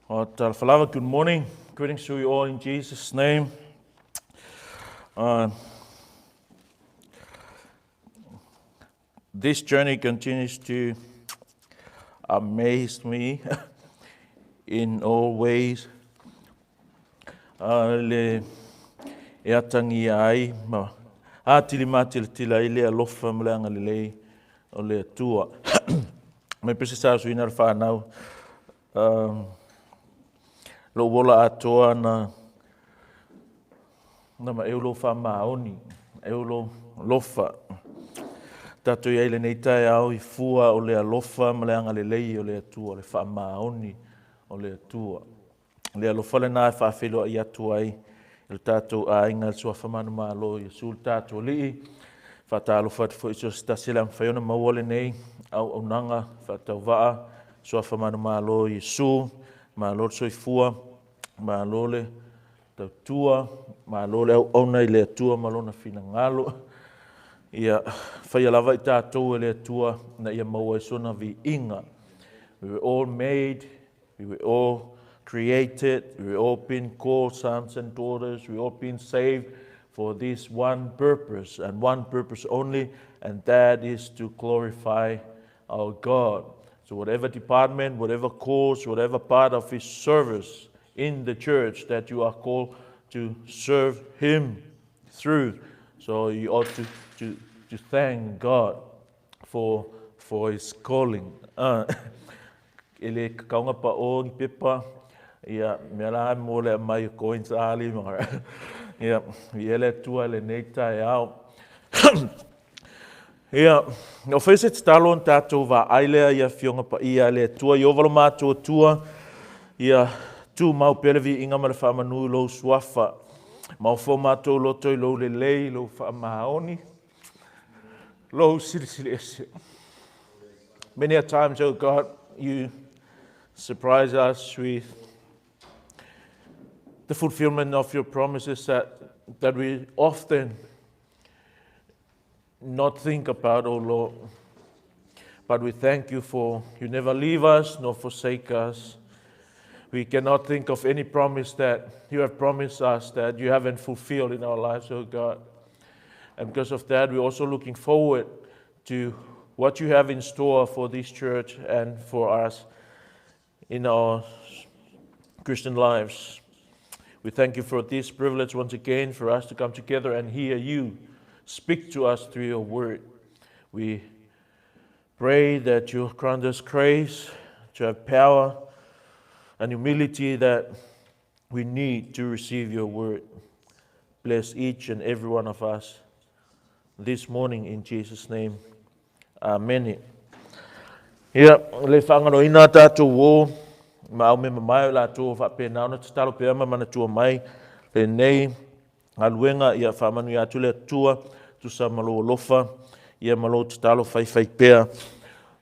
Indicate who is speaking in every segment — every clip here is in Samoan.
Speaker 1: Talofa good morning. Greetings to you all in Jesus' name. This journey continues to amaze me in all ways. Le e atangia ai ma atili matilatila ai le alofa ma le agalelei o le Atua. Mai pese sa suina le whanau. Lou ola atoa na na ma eu lou faamaoni, eu lou lofa. Tatou i ai lenei taeao i fua o le alofa ma le agalelei o le Atua, le faamaoni o le Atua. Le alofa lena e faafeiloai atu ai i le tatou aiga le suafa manumalo o Iesu le tatou Alii. Faatalofa atu foi i so o se tasi o le a mafai ona maua lenei auaunaga faatauvaa suafa manumalo o Iesu. Malo le soifua, malo le tautua, malo le auauna i le Atua ma lona finagalo. Ia faia lava i tatou e le Atua na ia maua ai sona viiga. We were all made, we were all created, we were all been called sons and daughters, we all been saved for this one purpose and one purpose only, and that is to glorify our God. So whatever department, whatever course, whatever part of His service in the church that you are called to serve Him through. So you ought to thank God for His calling. E le kakaunga pa o ni pepa, ia, mea la mo le mai coins ali ma. Ia, i ele tua le nei taeao. Ia, o whai se tatalo on tātou wā ailea ia fionga pa ia le tua i ovalo mātua tua, ia tū mau pelevi inga ma le whaamanu lou suafa. Mau fo mātou loto i lou lelei, lou whaamaoni, lou silisili ese. Many a times, oh God, you surprise us with the fulfillment of your promises that we often not think about, oh Lord. But we thank you for you never leave us nor forsake us. We cannot think of any promise that you have promised us that you haven't fulfilled in our lives, oh God. And because of that, we're also looking forward to what you have in store for this church and for us in our Christian lives. We thank you for this privilege once again for us to come together and hear you speak to us through your word. We pray that you grant us grace to have power and humility that we need to receive your word. Bless each and every one of us this morning in Jesus' name. Amen. Ia, le whaangaloina tātou o, ma au me mamae o lātou o whaapēnā ona tatalo pea ma manatua mai le nei galuega ia whaamanu atu le Atua, tusa ma lou alofa, ia ma lou tatalo faifai pea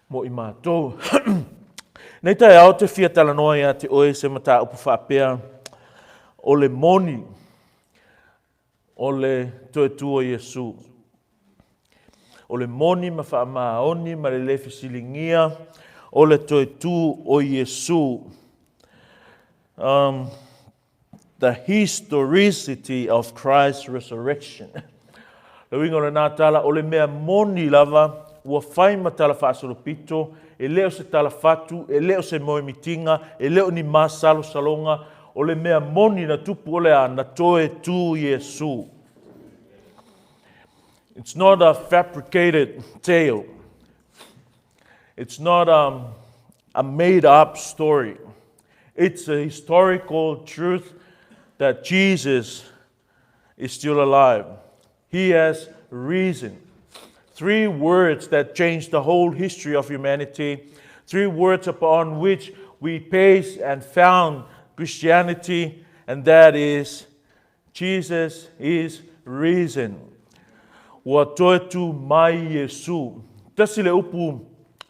Speaker 1: mo i mātou. Nei taeao te fia talanoa ia te oe se mataupu faapea o le moni o le toe tū o Iesu. O le moni ma whaamaoni ma le le fesiligia o le toe tū o Iesu. The historicity of Christ's resurrection. Le uiga o lenā tala, o le mea moni lava, ua fai ma tala faasolopito, e le o se tala fatu, e le o se moemitiga, e le o ni masalosaloga, o le mea moni na tupu o le a, na toe tū Iesu. It's not a fabricated tale. It's not a made-up story. It's a historical truth that Jesus is still alive. He has risen. Three words that changed the whole history of humanity. Three words upon which we base and found Christianity, and that is Jesus is risen. Ua toe tū mai Iesu. Tasi le upu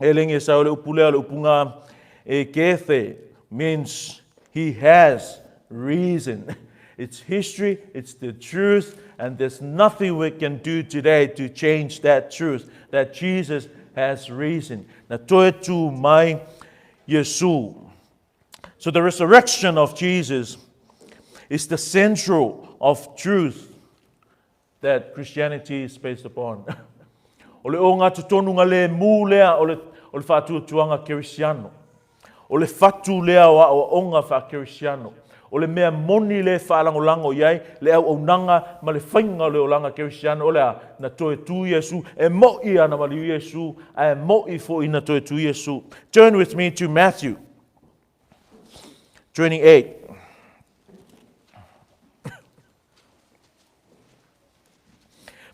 Speaker 1: e lenge sa o le upu lea o le upu ngā e kethe means he has risen. It's history, it's the truth, and there's nothing we can do today to change that truth, that Jesus has risen. Na toe tū mai Iesu. So the resurrection of Jesus is the central of truth that Christianity is based upon. O le ogatotonuga lemu lea o le, o le faatuatuaga kerisiano. O le fatu lea o aoaoga faakerisiano. O le mea moni lea e faalagolago i ai le auaunaga ma le faiga o le olaga kerisiano o le a? Na toe tu Iesu, e moʻi ana maliu Iesu, ae moʻi foi na toe tu Iesu. Turn with me to Matthew 28.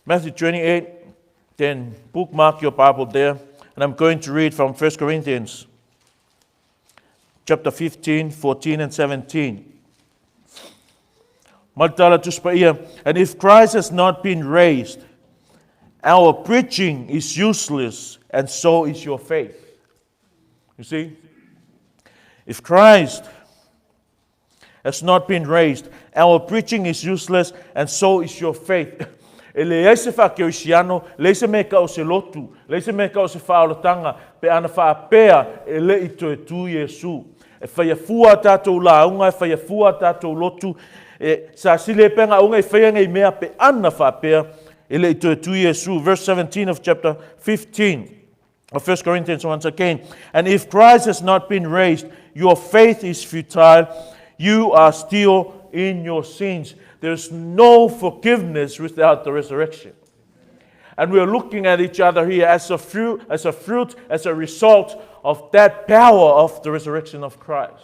Speaker 1: Matthew 28, then bookmark your Bible there. And I'm going to read from 1 Corinthians chapter 15, 14, and 17. And if Christ has not been raised, our preaching is useless, and so is your faith. You see? If Christ has not been raised, our preaching is useless, and so is your faith. E leai se faakerisiano, leai se mea e tau o se lotu, leai se mea e tau o se faaolataga, pe ana faapea e le i toe tu Iesu. E faia fua a tatou lauga, e faia fua a tatou lotu, e sa sili ai pea nga auga e faia nei mea pe ana faapea e le i toe tu Iesu. Verse 17 of chapter 15 of 1 Corinthians once again. And if Christ has not been raised, your faith is futile. You are still in your sins. There's no forgiveness without the resurrection. And we are looking at each other here as a fruit, as a fruit, as a result of that power of the resurrection of Christ.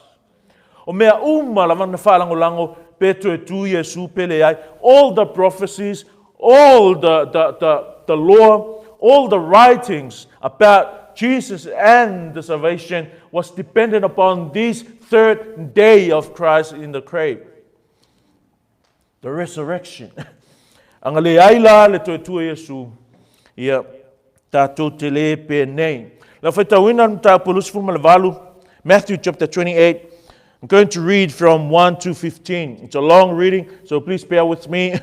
Speaker 1: O mea uma lava na faalagolago pe toe tu Iesu pe leai, all the prophecies, all the, the, the, the law, all the writings about Jesus and the salvation was dependent upon this third day of Christ in the grave. The resurrection. Aga leai la le toe tu Iesu, ia tatou te le penei. La faitauina le mataupu 28, Matthew chapter 28. I'm going to read from 1 to 15. It's a long reading, so please bear with me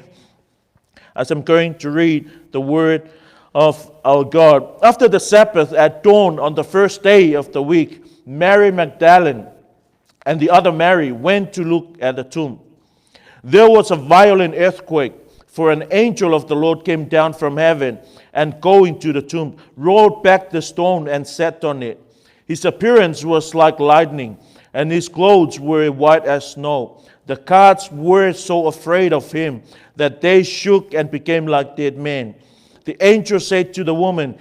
Speaker 1: as I'm going to read the word of our God. After the Sabbath at dawn on the first day of the week, Mary Magdalene and the other Mary went to look at the tomb. There was a violent earthquake, for an angel of the Lord came down from heaven and going to the tomb, rolled back the stone and sat on it. His appearance was like lightning, and his clothes were white as snow. The guards were so afraid of him that they shook and became like dead men. The angel said to the woman,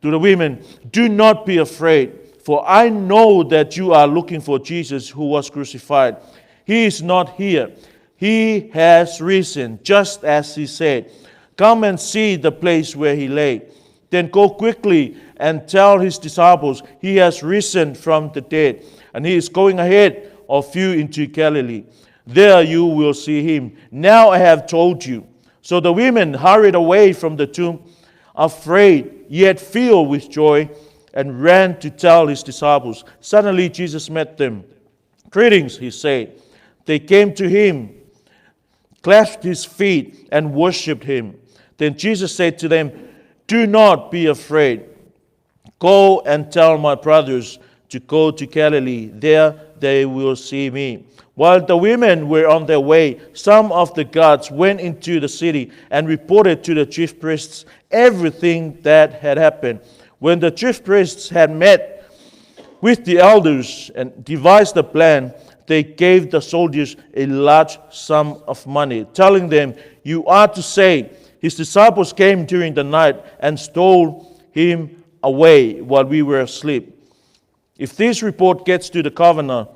Speaker 1: to the women, Do not be afraid, for I know that you are looking for Jesus who was crucified. He is not here. He has risen, just as he said. Come and see the place where he lay. Then go quickly and tell his disciples, He has risen from the dead, and he is going ahead of you into Galilee. There you will see him. Now I have told you. So the women hurried away from the tomb, afraid, yet filled with joy, and ran to tell his disciples. Suddenly Jesus met them. Greetings, he said. They came to him, clasped his feet, and worshipped him. Then Jesus said to them, Do not be afraid. Go and tell my brothers to go to Galilee. There they will see me. While the women were on their way, some of the guards went into the city and reported to the chief priests everything that had happened. When the chief priests had met with the elders and devised a plan, they gave the soldiers a large sum of money, telling them, You are to say, His disciples came during the night and stole him away while we were asleep. If this report gets to the governor,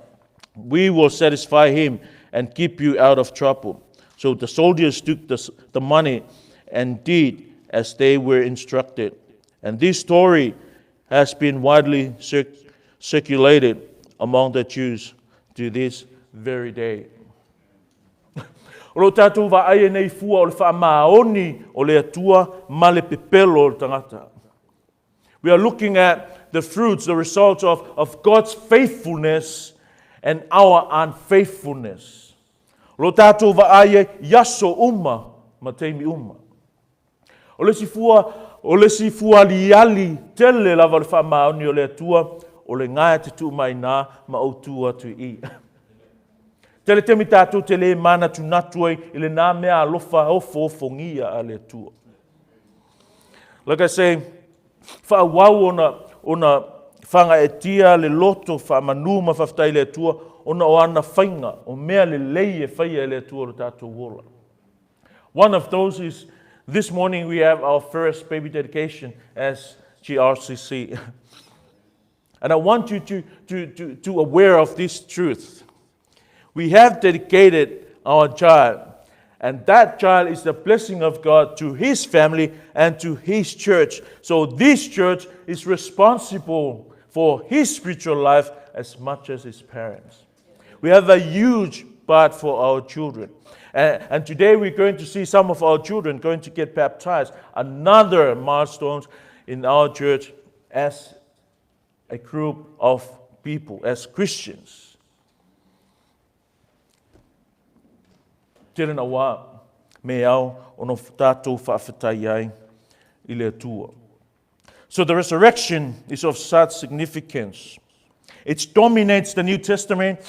Speaker 1: we will satisfy him and keep you out of trouble. So the soldiers took the, the money and did as they were instructed. And this story has been widely cir- circulated among the Jews to this very day. O lo tatou vaai e nei fua o le faamaoni o le Atua ma le pepelo o le tagata. We are looking at the fruits, the results of, of God's faithfulness and our unfaithfulness. O lo tatou vaai e i aso uma ma taimi uma. O le isi fua, o le isi fua aliali tele lava o le faamaoni o le Atua, o lena e te tuu mai iná ma ou tu atu i i. Tele taimi tatou te le manatunatu ai i lena mea alofa ofoofogia a le Atua. Like I say, faaauau ona fagaeetia le loto faamanu ma faafetai i le Atua ona o ana faiga, o mea lelei e faia e le Atua o le tatou ola. One of those is this morning we have our first baby dedication as GRCC. And I want you to aware of this truth. We have dedicated our child, and that child is the blessing of God to his family and to his church. So this church is responsible for his spiritual life as much as his parents. We have a huge part for our children. And today we're going to see some of our children going to get baptized. Another milestone in our church as a group of people, as Christians. Tele na wā me ao ona tātou faafetai ai i le Atua. So the resurrection is of such significance. It dominates the New Testament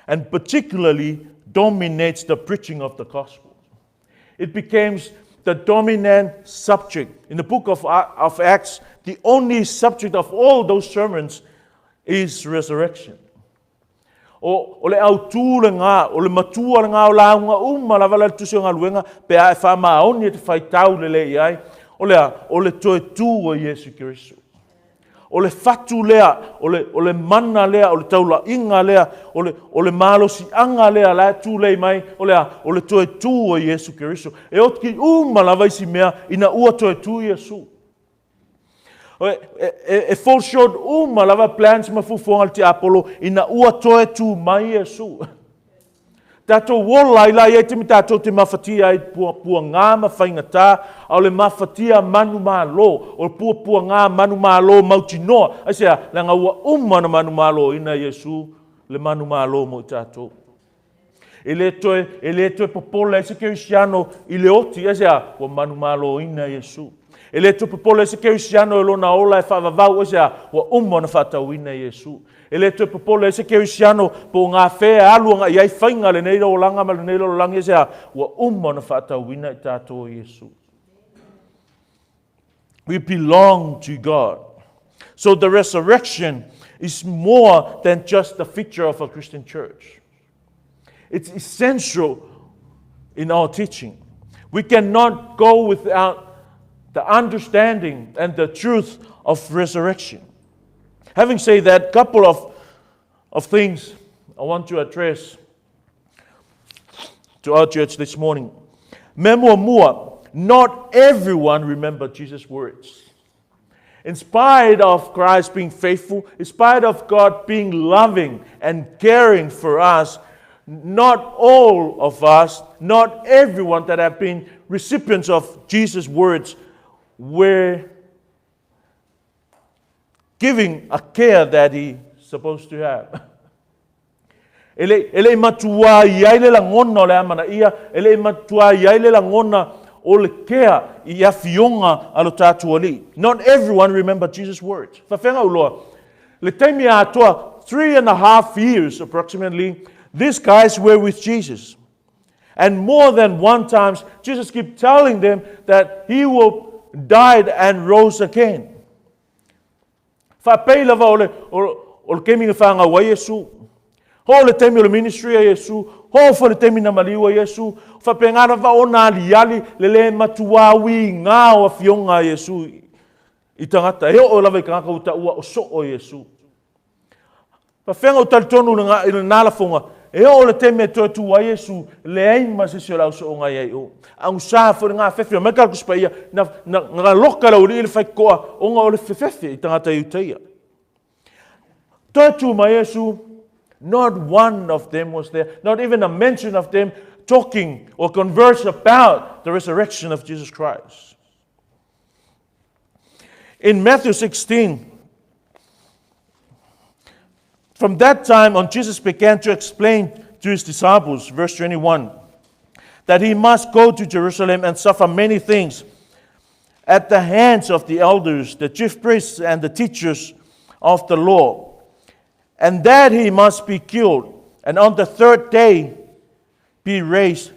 Speaker 1: and particularly dominates the preaching of the gospel. It becomes the dominant subject. In the book of Acts, the only subject of all those sermons is resurrection. O le autū lena, o le matua lena o lauga uma lava la le Tusi o Galuega, pe a e faamaoni e te faitau lelei i ai, o le a? O le toe tū o Iesu Keriso. O le fatu lea, o le mana lea, o le taulaiga lea, o le malosiaga lea la e tulei mai, o le a? O le toe tū o Iesu Keriso. E oti uma lava isi mea ina ua toe tū Iesu. E fall short uma lava plans ma fuafuaga a le tiapolo ina ua toe tū mai Iesu. Tatou ola ai la i ai taimi tatou te mafatia ai puapuagā ma faigata, a o le mafatia manumalo, o le puapuagā manumalo mautinoa. Aisea? Leaga ua uma ona manumaloina Iesu le manumalo mo i tatou. E le toe, e le toe popole ai se kerisiano i le oti, aisea? Ua manumaloina Iesu. E le toe popole ai se kerisiano i lona ola e faavavau, aisea? Ua uma ona faatauina Iesu. E le toe popole ai se kerisiano po o gafea e alu agai i ai faiga lenei olaga ma lenei lalolagi, aisea? Ua uma ona faatauina i tatou e Iesu. We belong to God. So the resurrection is more than just the feature of a Christian church. It's essential in our teaching. We cannot go without the understanding and the truth of resurrection. Having said that, couple of things I want to address to our church this morning. Mea muamua, not everyone remember Jesus' words. In spite of Christ being faithful, in spite of God being loving and caring for us, not all of us, not everyone that have been recipients of Jesus' words were giving a care that he supposed to have. E le i matuā i ai le lagona o le amanaia, e le i matuā i ai le lagona o le kea i afioga a lo tatou Alii. Not everyone remember Jesus' words. Faafeaga uloa, le taimi atoa, 3.5 years approximately, these guys were with Jesus. And more than one times, Jesus kept telling them that he will died and rose again. Faapei lava o le taimi na fanau ai Iesu. Ho le taimi o le ministry a Iesu. Ho fo le taimi na maliu a Iesu. Faapena lava ona aliali le le matuā uigā o afioga a Iesu i tagata. E oo lava i tagata ua taua o soo Iesu. Faafeaga o talitonu i lena lafoga, e oo le taimi e toe tu ai Iesu, leai ma se isi o le ausooga i ai o. Augusā foi le gafefe o mai ka le Tusi Paia, na loka le aualii le faitotoa ona o le fefefe i tagata Iutaia. Toe tu mai Iesu, not one of them was there, not even a mention of them talking or converse about the resurrection of Jesus Christ. In Matthew 16, from that time on, Jesus began to explain to his disciples, verse 21, that he must go to Jerusalem and suffer many things at the hands of the elders, the chief priests, and the teachers of the law. And that he must be killed, and on the third day be raised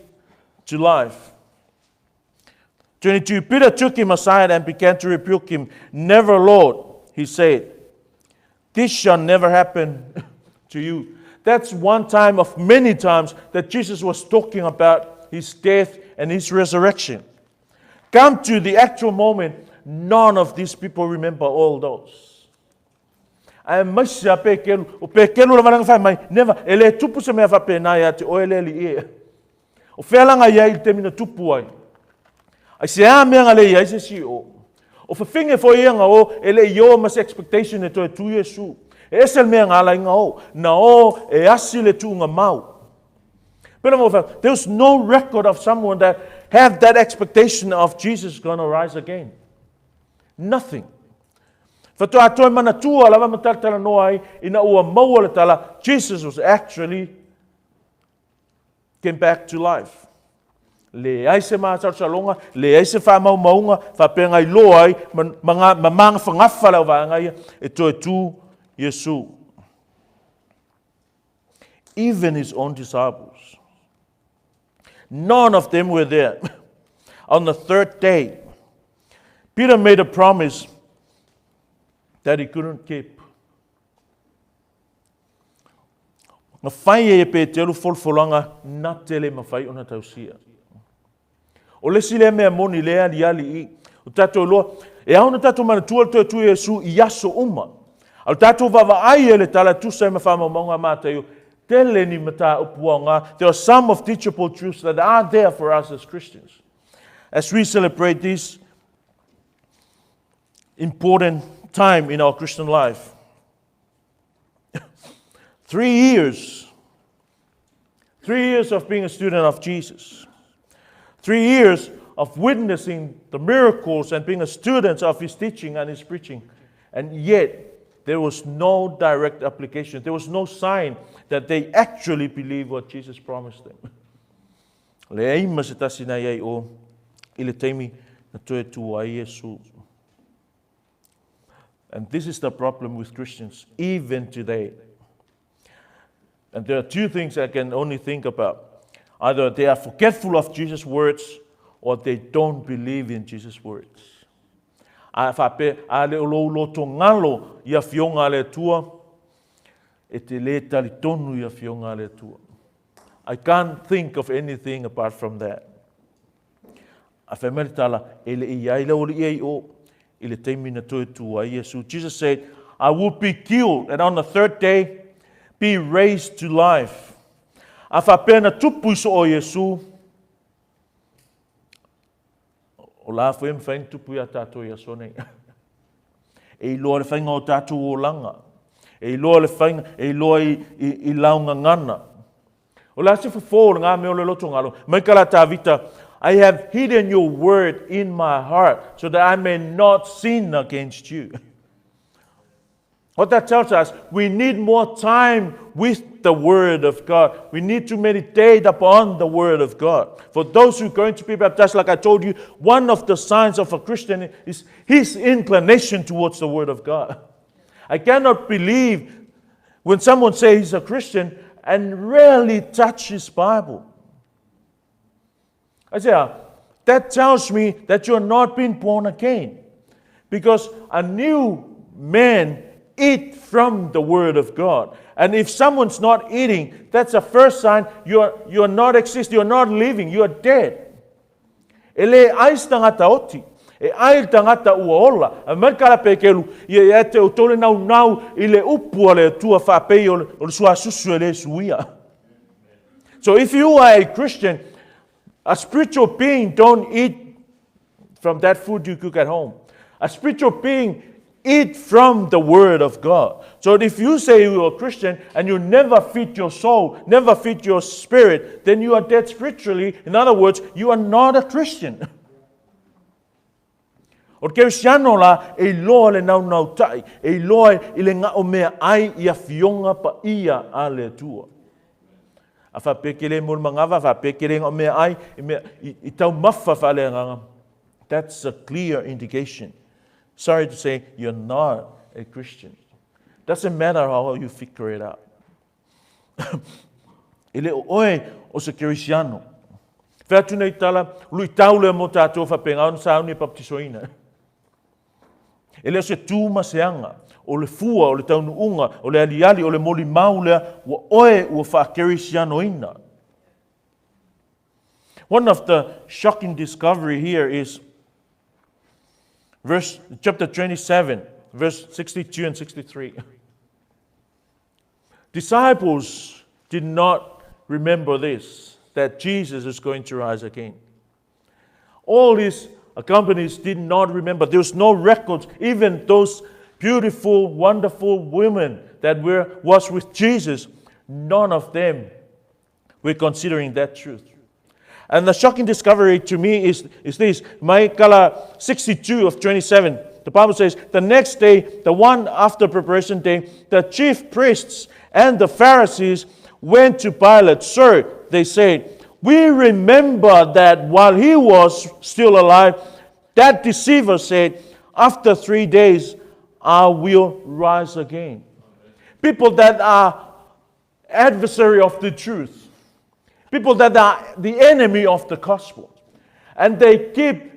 Speaker 1: to life. 22 Peter took him aside and began to rebuke him. Never, Lord, he said, this shall never happen to you. That's one time of many times that Jesus was talking about his death and his resurrection. Come to the actual moment, none of these people remember all those. Aemaise a Pekelu, o Pekelu lava lana fai mai, never, e le tupu se mea faapena ia te oe le alii e. O fea langa i ai i le taimi na tupu ai? Ai se a mea nga le i ai se isi o. O fafine foi ia nga o, e le i o ma se expectation e toe tu Iesu. E ese le mea nga ala i nga o, na o e asi le tuuga mau. Pele mo fa, there's no record of someone that have that expectation of Jesus gonna rise again. Nothing. Faatoa toe manatua lava ma talatalanoa ai ina ua maua le tala, Jesus was actually came back to life. Leai se masalosaloga, leai se faamaumauga, faapea na iloa ai ma, ma, ma magafagafa le auvaega ia e toe tu Iesu. Even his own disciples. None of them were there. On the third day, Peter made a promise that he couldn't keep. Na fai e Petelu folofolaga na te le mafai ona tausia. O le isi lea mea moni lea aliali i o tatou iloa, e ao ona tatou manatua le toe tu Iesu i aso uma. A o tatou vaavaai e le tala e tusa ai ma faamaumauga a Mataio, tele ni mataupu aoga. There are some of teachable truths that are there for us as Christians. As we celebrate this important time in our Christian life. 3 years. 3 years of being a student of Jesus. 3 years of witnessing the miracles and being a student of his teaching and his preaching. And yet, there was no direct application. There was no sign that they actually believe what Jesus promised them. Leai ma se tasi na iai o i le taimi na toe tu ai Iesu. And this is the problem with Christians, even today. And there are two things I can only think about. Either they are forgetful of Jesus' words or they don't believe in Jesus' words. A whape, a le o lou loto ngalo i afioga a le Atua, e te le talitonu i afioga a le Atua. I can't think of anything apart from that. A fai mai le tala, e le i ai le aualii ai o, i le taimi na toe tu ai Iesu. Jesus said, I will be killed and on the third day be raised to life. A faapea na tupu i so o Iesu, o la foi e mawhai na tupu ia tātou i aso nei. E iloa le whainga o tātou olaga. E iloa le whainga, e iloa i launga ngana. O le a se fofo o le ngā mea o le loto ngalo. Mai ka la Tāvita, I have hidden your word in my heart so that I may not sin against you. What that tells us, we need more time with the Word of God. We need to meditate upon the Word of God. For those who are going to be baptized, like I told you, one of the signs of a Christian is his inclination towards the Word of God. I cannot believe when someone says he's a Christian and rarely touch his Bible. I say, that tells me that you're not being born again. Because a new man eat from the Word of God. And if someone's not eating, that's the first sign you're not existing, you're not living, you're dead. E le ai se tagata oti, e ai le tagata ua ola. A mai ka la Pekelu, ia ia te o tole nau nau i le upu a le Atua faapei o le suasusu e le suia. So if you are a Christian, a spiritual being don't eat from that food you cook at home. A spiritual being eat from the Word of God. So if you say you are a Christian and you never feed your soul, never feed your spirit, then you are dead spiritually. In other words, you are not a Christian. O le kerisiano la, e iloa le naunautai, e iloa i le gao mea ai i afioga paia a le Atua. A faapea ke le mo le manava, faapea ke le gao mea ai, i, mea, i taumafa faaleagaga. That's a clear indication. Sorry to say, you're not a Christian. Doesn't matter how you figure it out. E le o oe o se Kerisiano. Fai atu nei tala, luitau lea mo tatou faapena ona sauni e baptisoina. E le o se tu ma se aga, o le fua, o le taunuuga, o le aliali, o le molimau lea, ua oe ua faakerisianoina. One of the shocking discovery here is verse, chapter 27, verse 62 and 63. Disciples did not remember this, that Jesus is going to rise again. All his accompanies did not remember. There was no records. Even those beautiful, wonderful women that were was with Jesus, none of them were considering that truth. And the shocking discovery to me is this. Maikala 62 of 27. The Bible says, the next day, the one after preparation day, the chief priests and the Pharisees went to Pilate. Sir, they said, we remember that while he was still alive, that deceiver said, after 3 days, I will rise again. People that are adversary of the truth. People that are the enemy of the gospel. And they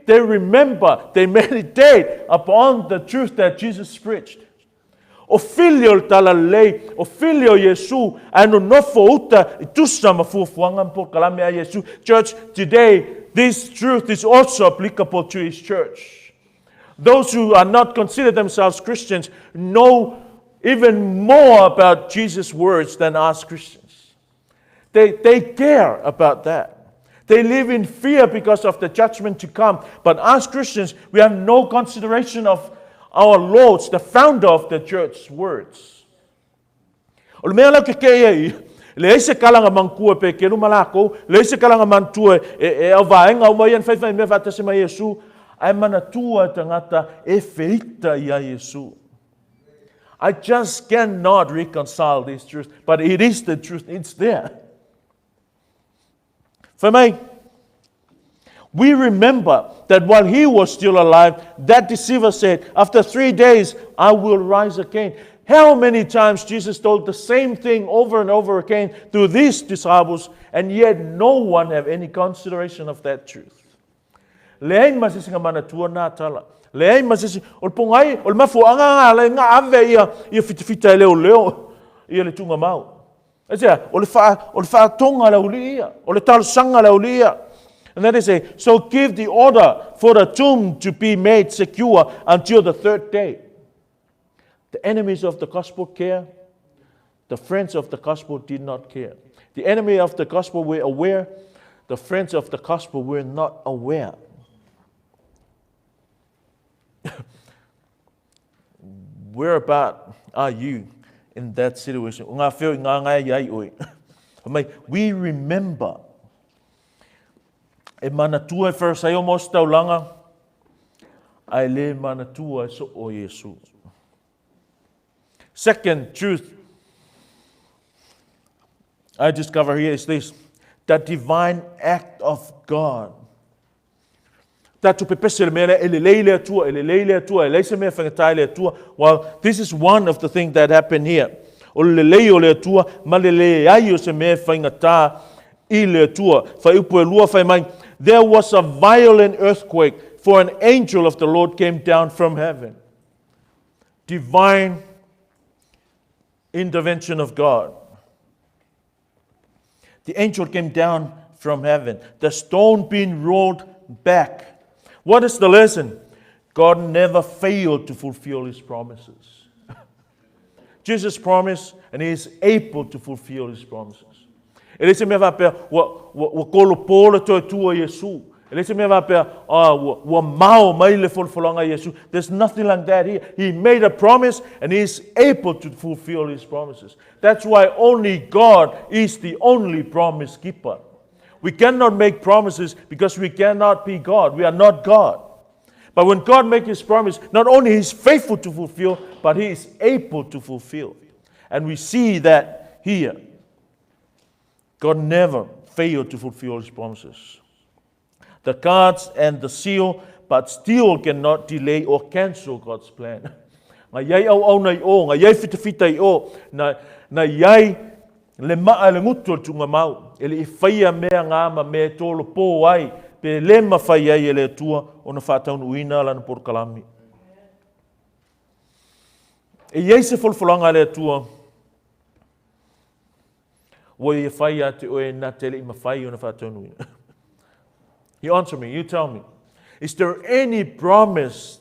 Speaker 1: remember, they meditate upon the truth that Jesus preached. O filio le talalelei, o filio Iesu, ae nonofo uta i tusa ma fuafuaga ma polokalame a Iesu. Church, today, this truth is also applicable to his church. Those who are not consider themselves Christians know even more about Jesus' words than us Christians. They care about that. They live in fear because of the judgment to come. But us Christians, we have no consideration of our Lord's, the founder of the church's words. O le mea lau ke ke ei, le eise kalanga mangkua pe ke luma lako, le eise kalanga mantua e au vaenga o mai an whaiwhai mea whaatasi mai Yesu, ai mana tua tangata e feita ia Yesu. I just cannot reconcile this truth, but it is the truth, it's there. For me, we remember that while he was still alive, that deceiver said, after 3 days, I will rise again. How many times Jesus told the same thing over and over again to these disciples, and yet no one have any consideration of that truth. Leai masisi nga mana tua nā tala. Leai masisi, o le pongai, o le mafu anga ngā le ngā ave ia fita fita e leo leo, ia le tunga mau. Aisea, o le wha, o le whaatonga le uli ia, o le talosanga le uli ia. And then they say, so give the order for the tomb to be made secure until the third day. The enemies of the gospel care. The friends of the gospel did not care. The enemy of the gospel were aware. The friends of the gospel were not aware. Whereabout are you in that situation? Ngā whio i ngā ngai ai oi. Mai, we remember. E mana tua e wharasaio mō se taulanga, ai le mana tua e so o Yesu. Second truth I discover here is this, the divine act of God. Tātou pepese le mea lea, e lelei le Atua, e lelei le Atua, e lei se mea whangatai le Atua. Well, this is one of the things that happened here. O le lelei o le Atua, ma le le ai o se mea whangatā i le Atua. Whai upu e lua whai mai, there was a violent earthquake, for an angel of the Lord came down from heaven. Divine intervention of God. The angel came down from heaven, the stone being rolled back. What is the lesson? God never failed to fulfill his promises. Jesus promised, and he is able to fulfill his promises. E le se mea whapea, ua kolo pōla toi tua Yesu. E le se mea whapea, ua mao mai le folfolanga Yesu. There's nothing like that here. He made a promise, and he is able to fulfill his promises. That's why only God is the only promise keeper. We cannot make promises because we cannot be God. We are not God. But when God makes his promise, not only he is faithful to fulfill, but he is able to fulfill. And we see that here. God never failed to fulfill his promises. The guards and the seal, but still cannot delay or cancel God's plan. Na i ai auauna i o, na i ai fitafita i o, na, na i ai le maa i le gutu o le tuugamau, e le i faia mea na ma mea e tolopo ai, pe le mafai ai e le Atua ona faataunuuina lana polokalame. E i ai se folafolaga a le Atua ua ia fai ia te oe na te le i mafai ona faataunuuina. You answer me, you tell me. Is there any promise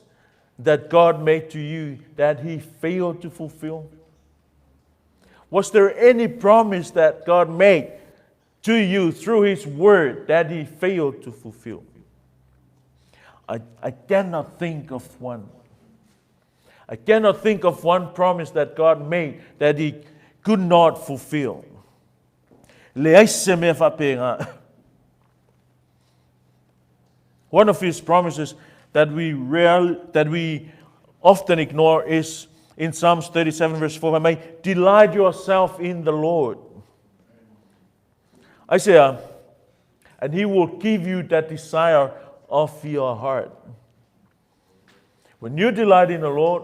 Speaker 1: that God made to you that he failed to fulfill? Was there any promise that God made to you through his word that he failed to fulfill? I, I cannot think of one. I cannot think of one promise that God made that he could not fulfill. Leai se mea faapena. One of his promises that we, real, that we often ignore is in Psalms 37, verse 4, may delight yourself in the Lord. Isaiah, and he will give you that desire of your heart. When you delight in the Lord,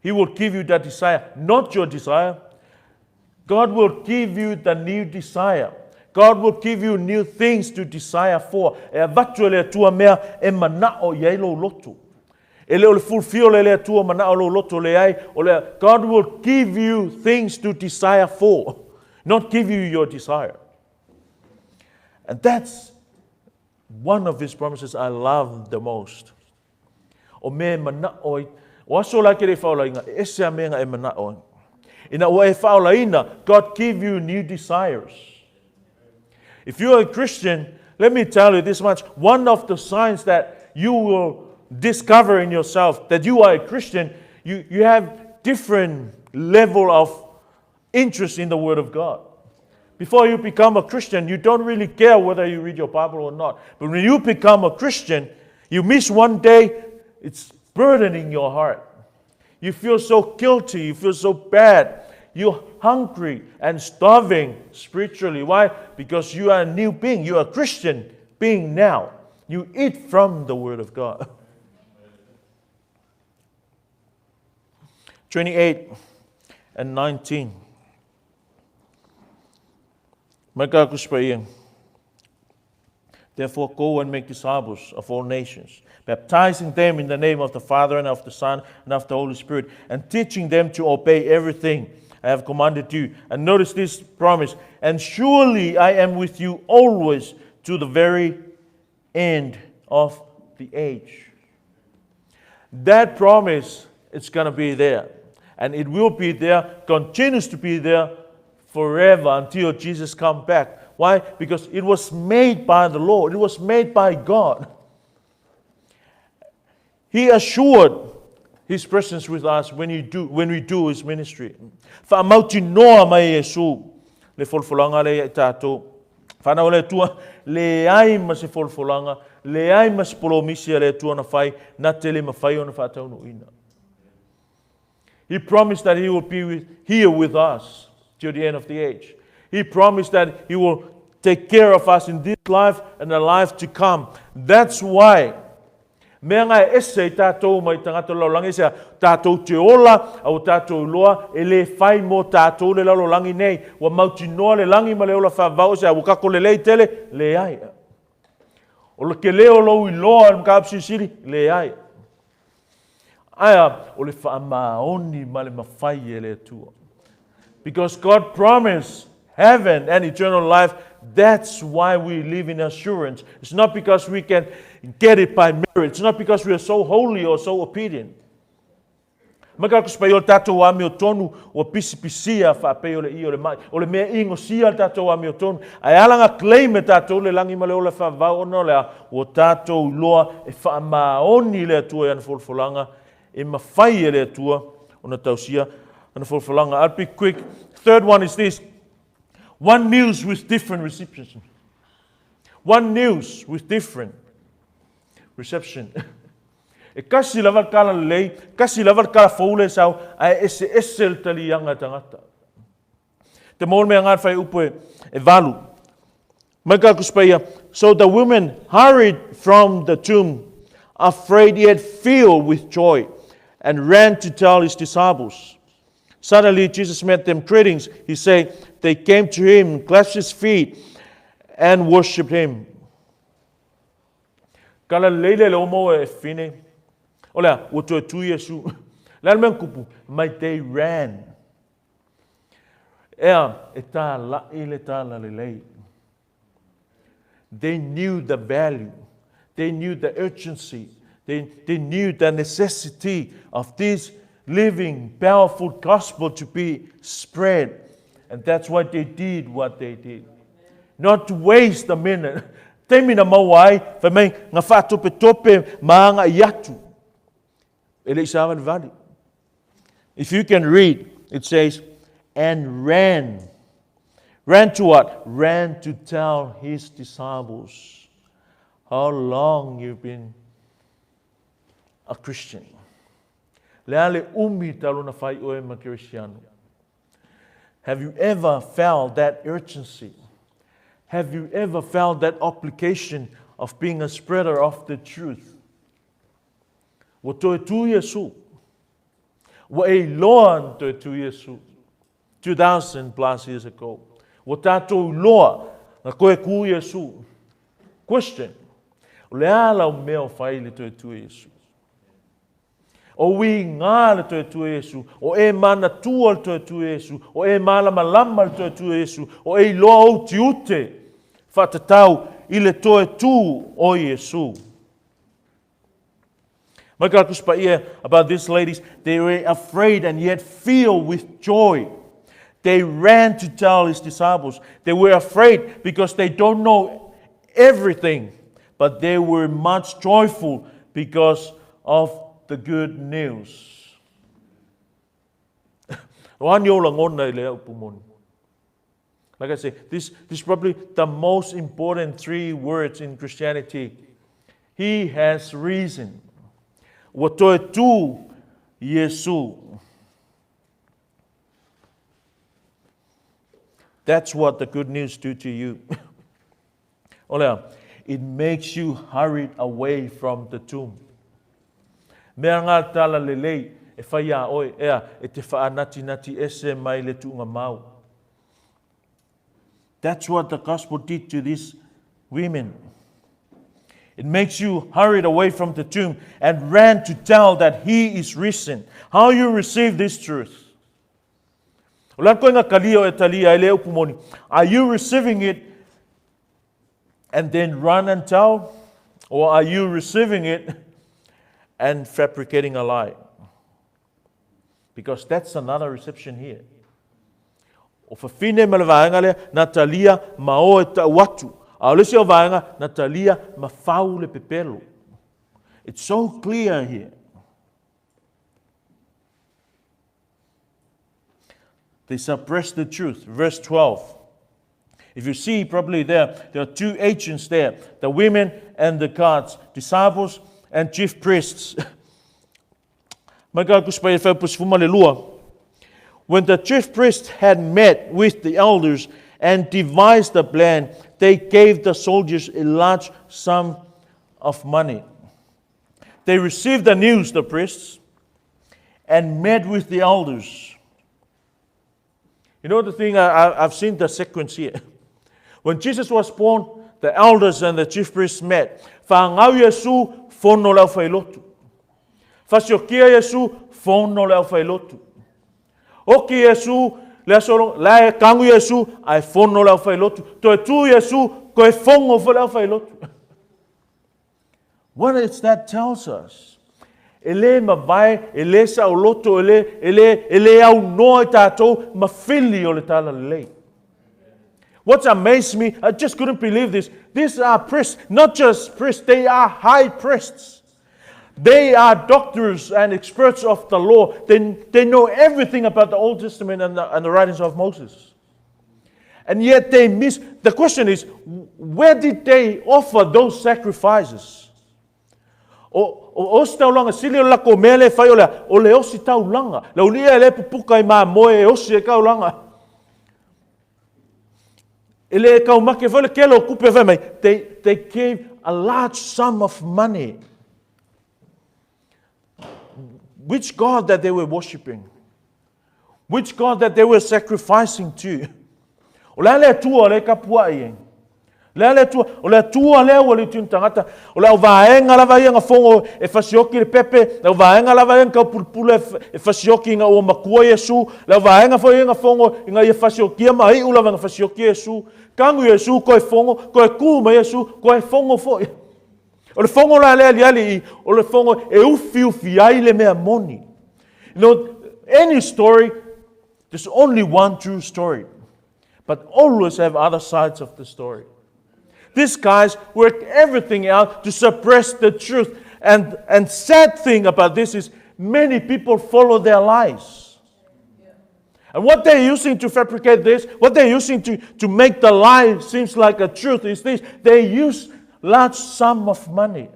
Speaker 1: He will give you that desire, not your desire. God will give you the new desire. God will give you new things to desire for. E avatu e le Atua mea e mana'o i ai lou loto. E le o le fulfill e le Atua mana'o lou loto leai, o le God will give you things to desire for, not give you your desire. And that's one of his promises I love the most. O mea e mana'o ai, o aso la ke le whaolaina, e ese a mea nga e mana'o ai. Ina ua e whaolaina, God give you new desires. If you are a Christian, let me tell you this much. One of the signs that you will discover in yourself that you are a Christian, you, you have different level of interest in the Word of God. Before you become a Christian, you don't really care whether you read your Bible or not. But when you become a Christian, you miss one day, it's burdening your heart. You feel so guilty, you feel so bad. You're hungry and starving spiritually. Why? Because you are a new being. You are a Christian being now. You eat from the Word of God. 28 and 19. Therefore, go and make disciples of all nations, baptizing them in the name of the Father and of the Son and of the Holy Spirit, and teaching them to obey everything I have commanded you. And notice this promise and surely I am with you always to the very end of the age. That promise is going to be there. And it will be there, continues to be there forever until Jesus comes back. Why? Because it was made by the Lord. It was made by God. He assured His presence with us when, you do, when we do His ministry. Whaamautinoa mai Iesu le folafolaga lea ia i tatou. Whanau le Atua, leai ma se folafolaga, leai ma se polomisi a le Atua na fai, na te le mawhai ona whaataunuuina. He promised that He will be with, here with us till the end of the age. He promised that He will take care of us in this life and the life to come. That's why Mea nga e ese i tātou mai tangata lalolagi sea tātou te ola a o tātou loa e le whai mō tātou le lalolagi nei. Ua mautinoa le langi ma le ola whaavao sea ua kako le lei tele, le ai. O le ke leo lou i loa le makapu silisili, le ai. Aia, o le whaamaoni ma le mawhai e le Atua. Because God promised heaven and eternal life, that's why we live in assurance. It's not because we can get it by merit. It's not because we are so holy or so obedient. Mai ka kusipai o le tātou amio tonu ua pisipisia whaapei o le i o le mai. O le mea ingosia le tātou amio tonu. Ae ala nga claim e tātou le langi ma le ola whaavau ona o le a ua tātou loa e whaamaoni le Atua i ana folafolaga e mafai e le Atua ona tausia ana folafolaga. I'll be quick. Third one is this. One news with different reception. One news with different reception. E kasi lava le tala lelei, kasi lava le tala fou le sau, ae eseese le taliaga e tagata. Te maua le mea ngā whai upu e, e valu. Mai ka kuspaia, so the women hurried from the tomb, afraid yet filled with joy, and ran to tell his disciples. Suddenly Jesus met them greetings. He said, They came to him, clasped his feet, and worshipped him. Kala lele le omo e fine. Olea, ua toe tu Iesu. Le ale mea kupu, mai they ran. Ea, e tāla'i le tālalelei. They knew the value. They knew the urgency. They, they knew the necessity of this living, powerful gospel to be spread. And that's why they did what they did. Not to waste a minute. Taimi na maua ai, fai mai, nga whaatopetope ma anga i atu. E le i savalivali. If you can read, it says, and ran. Ran to what? Ran to tell his disciples how long you've been a Christian. Le ale umi talona fai oe ma Christiano. Have you ever felt that urgency? Have you ever felt that obligation of being a spreader of the truth? Ua toe tu Iesu. Ua e iloa na toe tu Iesu. 2,000 plus years ago. Ua tātou iloa na koe ku Iesu. Question. O le a lau mea o fai le toe tu Iesu? O ui ngā le toe tu Iesu, o e manatua le toe tu Iesu, o e malamalama le toe tu Iesu, o e iloa ou tiute whaatatau i le toe tu o Iesu. About these ladies, they were afraid and yet filled with joy. They ran to tell his disciples. They were afraid because they don't know everything, but they were much joyful because of the good news. Like I say, this, this is probably the most important three words in Christianity. He has risen. Ua toe tu Iesu. That's what the good news do to you. Olea, it makes you hurried away from the tomb. Mea ngā tala lelei e whai a oe, ea, e te whaanatinati ese mai le tuunga mau. That's what the gospel did to these women. It makes you hurried away from the tomb and ran to tell that he is risen. How you receive this truth? Are you receiving it and then run and tell? Or are you receiving it and fabricating a lie? Because that's another reception here. O fafine ma le vaega lea, na talia ma o e tau atu. A o le isi o vaega, na talia ma fau le pepelo. It's so clear here. They suppress the truth. Verse 12. If you see probably there, there are two agents there, the women and the guards, disciples and chief priests. When the chief priests had met with the elders and devised a plan, they gave the soldiers a large sum of money. They received the news, the priests, and met with the elders. You know the thing, I, I've seen the sequence here. When Jesus was born, the elders and the chief priests met. Whaangau Iesu, fono le auwhailotu. Whasiokia Iesu, fono le auwhailotu. Oki Iesu, le aso la e kangu Iesu, ai fono le auwhailotu. Toe tu Iesu, koe fongo fo le auwhailotu. What is that tells us? E le mavae, e le saoloto, e le, e le, e le aunoa i tātou ma fili o le talalelei. What's amazed me, I just couldn't believe this. These are priests, not just priests, they are high priests. They are doctors and experts of the law. They, they know everything about the Old Testament and the, and the writings of Moses. And yet they miss. The question is, where did they offer those sacrifices? O, o osi taulanga, sili o lako mea le whai o lea, o le osi taulanga. Le ulia e le pupuka i mā moe e osi e kaulanga. E le kau make fai le kelo kupe whai mai. They, they gave a large sum of money. Which God that they were worshipping? Which God that they were sacrificing to? O le a le Atua lea e tapuai ai? Le a le Atua? O le Atua lea ua liutiu ni tagata. O le auvaega lava ia na fogo e fasioki le pepe, le auvaega lava ia na taupulupule e fasioki ina ua matua Iesu, le auvaega foi ia na fogo ina ia fasiokia ma iu lava na fasioki Iesu. Tanu Iesu, toe fogo, toe tu mai Iesu, toe fogo foi. O le fogo la lea aliali i, o le fogo e ufiufi ai le mea moni. You know, any story, there's only one true story. But always have other sides of the story. These guys worked everything out to suppress the truth. And, and sad thing about this is many people follow their lies. And what they're using to fabricate this, what they're using to, to make the lie seems like a truth is this. They use large sum of money.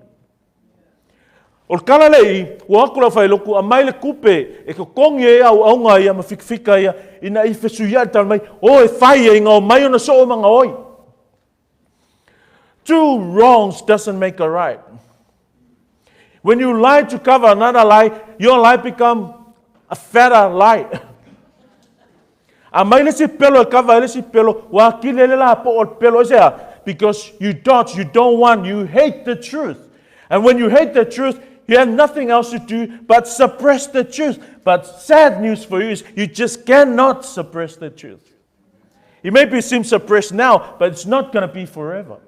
Speaker 1: O le kala le i, ua aku lau failoku, a mai le kupe, e totogi ai auaunga ia ma fikafika ia, ina i fesuiai le tala mai, o e fai e ina omai ona soo ma gaoi. Two wrongs doesn't make a right. When you lie to cover another lie, your lie become a fatter lie. A mai le isi pelo e cover ai le isi pelo, ua atili ai le lapoa o le pelo. Aisea? Because you dodge, you don't want, you hate the truth. And when you hate the truth, you have nothing else to do but suppress the truth. But sad news for you is you just cannot suppress the truth. It may be seem suppressed now, but it's not going to be forever.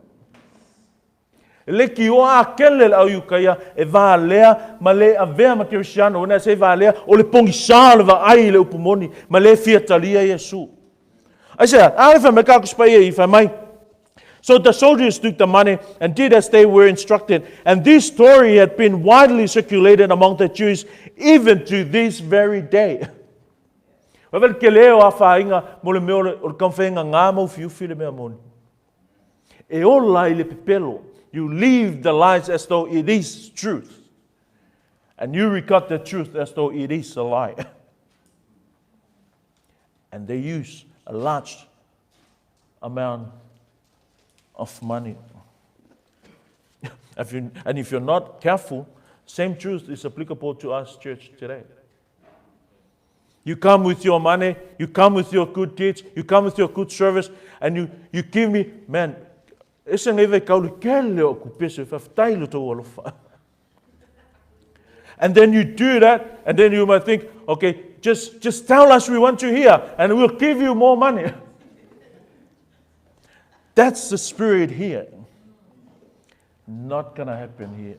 Speaker 1: E le kioa a kele le au Iukaia e valea ma le avea ma Kerisiano ona se valea o le pogisa o le vaai i le upu moni ma le fia talia Iesu. Aisea, a le fai mai ka kuspa ia i fai mai. So the soldiers took the money and did as they were instructed. And this story had been widely circulated among the Jews even to this very day. Wawe le kele o afainga mo le mea o le taumafaiga ngā maufiufi le mea moni. E ola i le pepelo. You leave the lies as though it is truth. And you regard the truth as though it is a lie. And they use a large amount of money. If you, and if you're not careful, same truth is applicable to us, church, today. You come with your money, you come with your good deeds, you come with your good service, and you, you give me, man, ese ngai vai kauli kele o ku pese whawhetai lo tau alofa. And then you do that, and then you might think, okay, just, just tell us we want to hear, and we'll give you more money. That's the spirit here. Not going to happen here.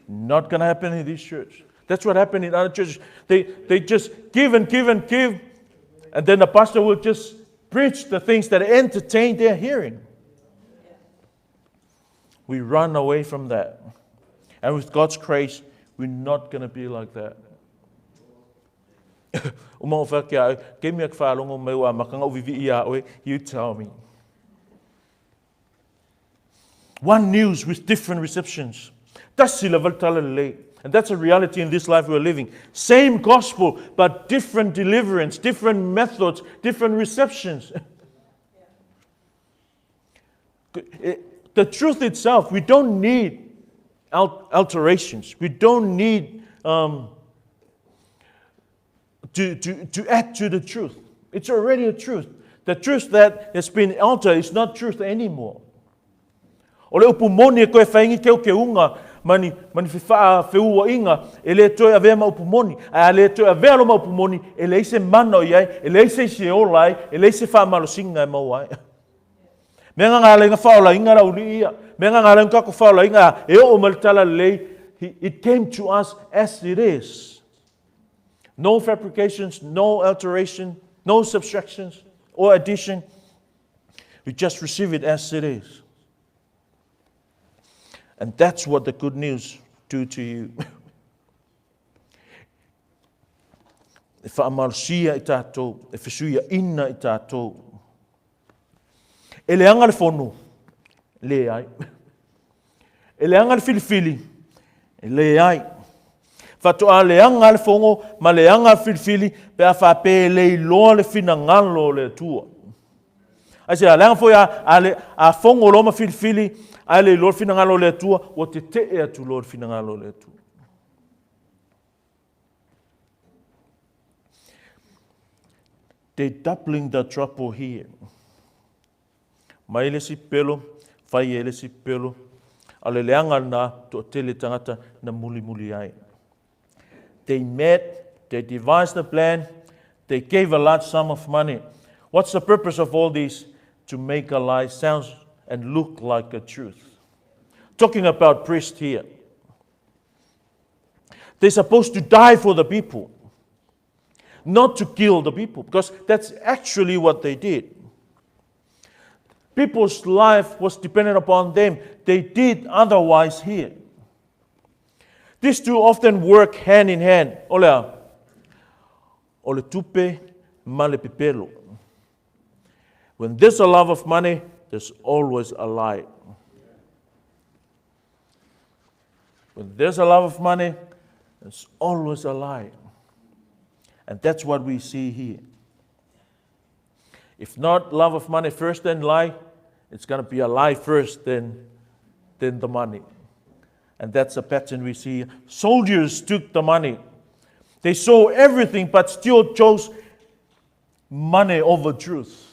Speaker 1: Not going to happen in this church. That's what happened in other churches. They, they just give and give and give, and then the pastor will just preach the things that entertain their hearing. We run away from that. And with God's grace, we're not going to be like that. You tell me. One news with different receptions. Tasi lava le tala lelei. And that's a reality in this life we're living. Same gospel, but different deliverance, different methods, different receptions. The truth itself, we don't need alterations. We don't need um, to, to, to add to the truth. It's already a truth. The truth that has been altered is not truth anymore. O le upu moni e koe whaingi keu ke unga mani, mani whiwhaa wheuainga e le toe avea ma upu moni. A le toe avea lo ma upu moni e leai se mana o iai, e leai se isi e ola ai, e leai se whaamalosinga e mau ai. Mea nga ngā lenga whaolainga la uli ia, mea nga ngā lenga kako whaolainga e oo mai le tala lelei, it came to us as it is. No fabrications, no alteration, no subtractions or addition. We just receive it as it is. And that's what the good news do to you. E whaamalosia i tātou, e whesuia ina i tātou. E leaga le fono, leai. E leaga le filifili, e leai. Faatoa leaga le fogo ma leaga le filifili pe a faapea e le iloa le finagalo o le Atua. Aisea, leaga foi a, a, le, a fogo loa ma filifili ae le iloa le finagalo o le Atua, ua tetee atu loa le finagalo o le Atua. They doubling the trouble here. Mai le isi pelo, fai e le isi pelo, a o le leaga lena toatele tagata na mulimuli ai. They met, they devised a plan, they gave a large sum of money. What's the purpose of all this? To make a lie sound and look like a truth. Talking about priest here. They're supposed to die for the people, not to kill the people, because that's actually what they did. People's life was dependent upon them. They did otherwise here. These two often work hand in hand. O le a? O le tupe ma le pepelo. When there's a love of money, there's always a lie. When there's a love of money, there's always a lie. And that's what we see here. If not love of money first, then lie, it's going to be a lie first, then, then the money. And that's a pattern we see. Soldiers took the money. They saw everything, but still chose money over truth.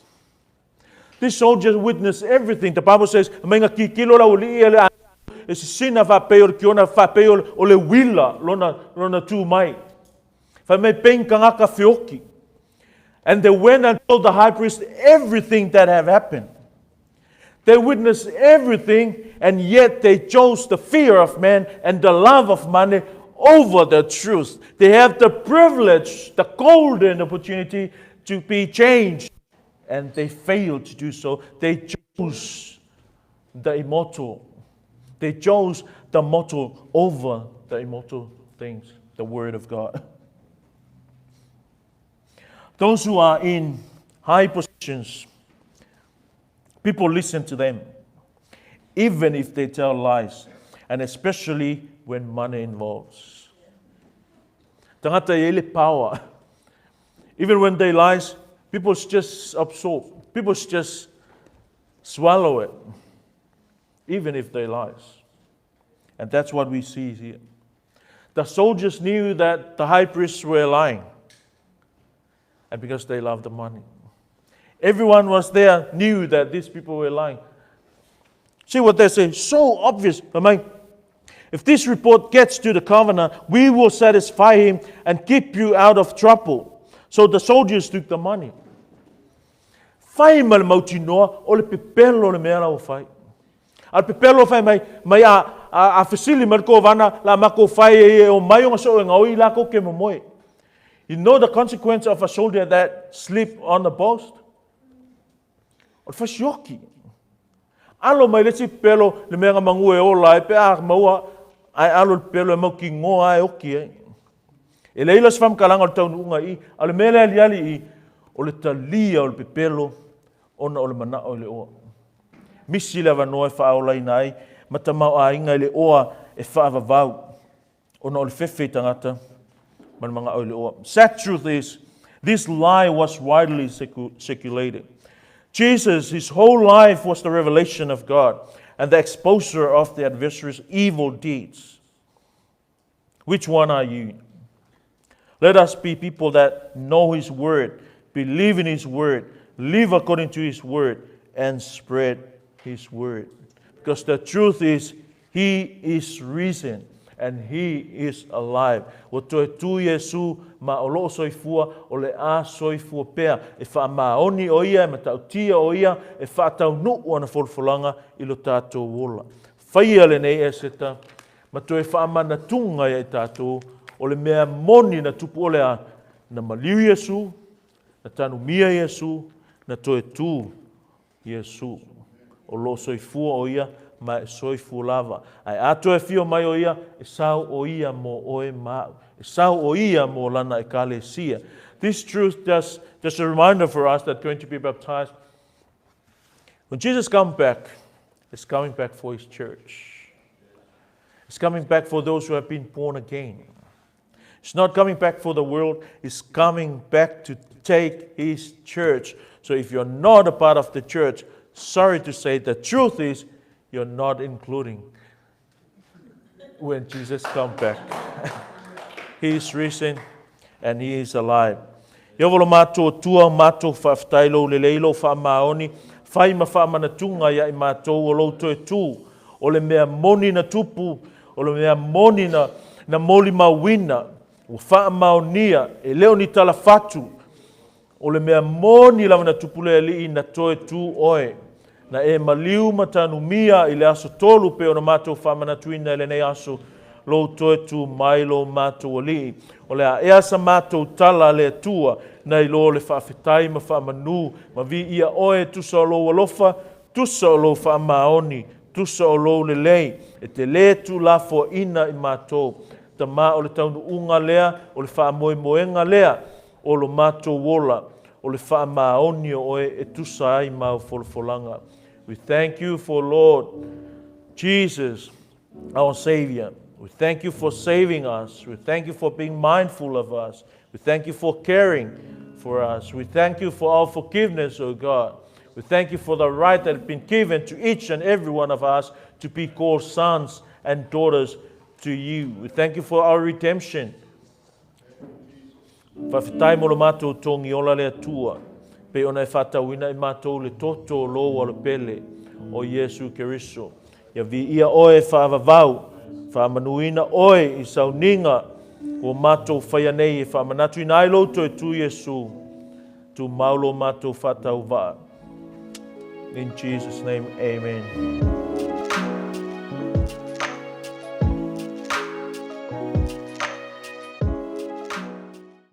Speaker 1: These soldiers witnessed everything. The Bible says, mai nga kikilo la uli e le e sisina whapei o le kiona whapei o le wila lona, lona tū mai. Whai mai pein kangaka whioki. And they went and told the high priest everything that had happened. They witnessed everything, and yet they chose the fear of man and the love of money over the truth. They have the privilege, the golden opportunity to be changed, and they failed to do so. They chose the immortal. They chose the mortal over the immortal things, the Word of God. Those who are in high positions, people listen to them, even if they tell lies, and especially when money involves. Tangata e le power. Even when they lies, people just absorb. People just swallow it, even if they lies. And that's what we see here. The soldiers knew that the high priests were lying, and because they loved the money. Everyone was there, knew that these people were lying. See what they say? So obvious. I mean, if this report gets to the governor, we will satisfy him and keep you out of trouble. So the soldiers took the money. Fai ma le mautinoa o le pepelo le mea la ua fai. A le pepelo fai mai, mai a, a, a fesili mai le kovana, la mako fai e e o mai o ngaso e ngaoi la ko ke momoe. You know the consequence of a soldier that sleep on the post? O le fasioki. Alo mai le isi pelo le mea nga mangu e ola ai pe a maua ae alo le pelo e mau ki ngoa ae oki ai. E leai la se faamatalaga o le taunuuga i i, a o le mea le aliali i i, o le talia o le pepelo ona o le manao i le oa. Misi le avanoa e faaolaina ai ma tamaoaiga i le oa e faavavau ona o le fefe i tagata ma le magao i le oa. Sad truth is, this lie was widely circulated. Jesus, his whole life was the revelation of God and the exposure of the adversary's evil deeds. Which one are you? Let us be people that know His Word, believe in His Word, live according to His Word, and spread His Word. Because the truth is, He is risen and He is alive. Ua toe tū Iesū ma o loo soifua, o le a soifua pea. E faamaoni o ia, e matautia o ia, e faataunu'u ana folafolaga i lo tatou ola. Faia lenei Eseta, ma toe faamanatuga ia i tatou, o le mea moni na tupu o le a, na maliu Iesū, na tanumia Iesū, na toe tū Iesū. O loo soifua o ia, ma e soifua lava. Ae a toe afio mai o ia, e sao o ia mo oe ma a'u. E sao o ia mo lana ekalesia. This truth just, just a reminder for us that going to be baptized. When Jesus comes back, he's coming back for his church. He's coming back for those who have been born again. He's not coming back for the world. He's coming back to take his church. So if you're not a part of the church, sorry to say, the truth is you're not including when Jesus comes back. He is risen and he is alive. Ieova lo matou Atua, matou faafetai lou lelei, lou faamaoni, fai ma faamanatuga ia i matou o lou toe tu, o le mea moni na tupu, o le mea moni na, na molimauina, ua faamaonia, e le o ni talafatu, o le mea moni lava na tupu le Alii na toe tu oe. Na e maliu ma tanumia i le aso tolu pe ona matou faamanatuina i lenei aso, lou toe tu mai lo matou Alii. O le a ea sa matou tala le Atua, nai lo le faafetai ma faamanu, ma viia oe tusa o lou alofa, tusa o lou faamaoni, tusa o lou lelei, e te lē tuulafoaina i matou. Tamā o le taunuuga lea, o le faamoemoega lea, o lo matou ola, o le faamaoni o oe e tusa ai ma au folafolaga. We thank you for Lord Jesus, our Savior. We thank you for saving us. We thank you for being mindful of us. We thank you for caring for us. We thank you for our forgiveness, O God. We thank you for the right that has been given to each and every one of us to be called sons and daughters to you. We thank you for our redemption. Faafetai mo lo matou togi ola le Atua, pei ona e faatauina i matou le toto o lou Alo pele o Iesu Keriso. Ia viia oe e faavavau, faamanuina oe i sauniga ua matou faia nei e faamanatuina ai lou toe tu Iesu, tumau lo matou faatauvaa. In Jesus' name, amen.